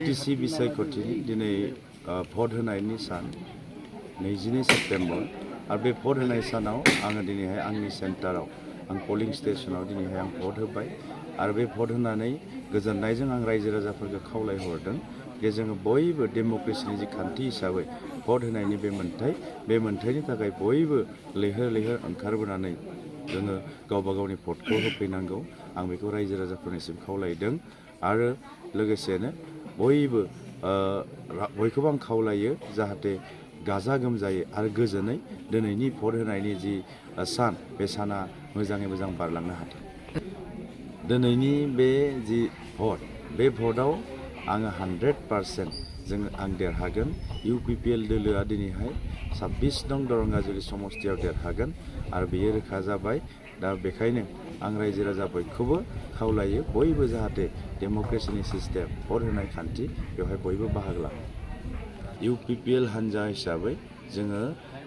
टिसि बिसायख'थिनि दिनै भट होनायनि सान 22 सेप्टेम्बर आरो बे भट होनाय सानाव आङो दिनैहाय आंनि सेन्टाराव आं पलिं स्टेशनाव दिनैहाय आं भट होबाय आरो बे भट होनानै गोजोननायजों आं रायजो राजाफोरखौ खावलायहरदों जे जोङो बयबो डेम'क्रेसिनि जि खान्थि हिसाबै भट होनायनि बे मोन्थायनि थाखाय बयबो लैहोर लैहोर ओंखारबोनानै जोङो गावबा गावनि भटखौ होफैनांगौ आं बेखौ रायजो राजाफोरनिसिम खावलायदों आरो लोगोसेनो बयखौबो आं खावलायो जाहाथे गाजा गोमजायै आरो गोजोनै दिनैनि भट होनायनि जि सान बे साना मोजाङै मोजां बारलांनो हाथों। दिनैनि बे जि भट बे भटआव आङो 100% आं देरहागोन। UPPL दोलोआ दिनैहाय 26 नं दरंगाजुलि समस्तियाव देरहागोन आरो बेयो रोखा जाबाय। दा बेखायनो आं रायजो राजा बयखौबो खावलायो बयबो जाहाथे डेम'क्रेसिनि सिस्टेम भट होनाय खान्थि बेवहाय बयबो बाहागो लायो। UPPL हान्जा हिसाबै जोङो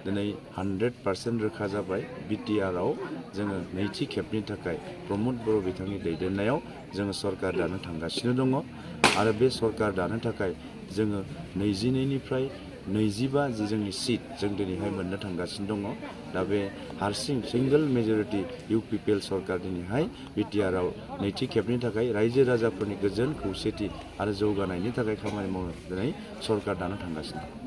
दिनै 100% रोखा जाबाय। BTRआव जोङो नैथि खेबनि थाखाय प्रमद बर' बिथांनि दैदेननायाव जोङो सरकार दानो थांगासिनो दङ आरो बे सरकार दानो थाखाय जोङो 22निफ्राय 25 जि जोंनि सिट जों दिनैहाय मोननो थांगासिनो दङ। दा बे हारसिं सिंगल मेजरिटि UPPL सरकार दिनैहाय BTRआव नैथि खेबनि थाखाय रायजो राजाफोरनि गोजोन खौसेथि आरो जौगानायनि थाखाय खामानि मावनो दिनै सरकार दानो थांगासिनो दं।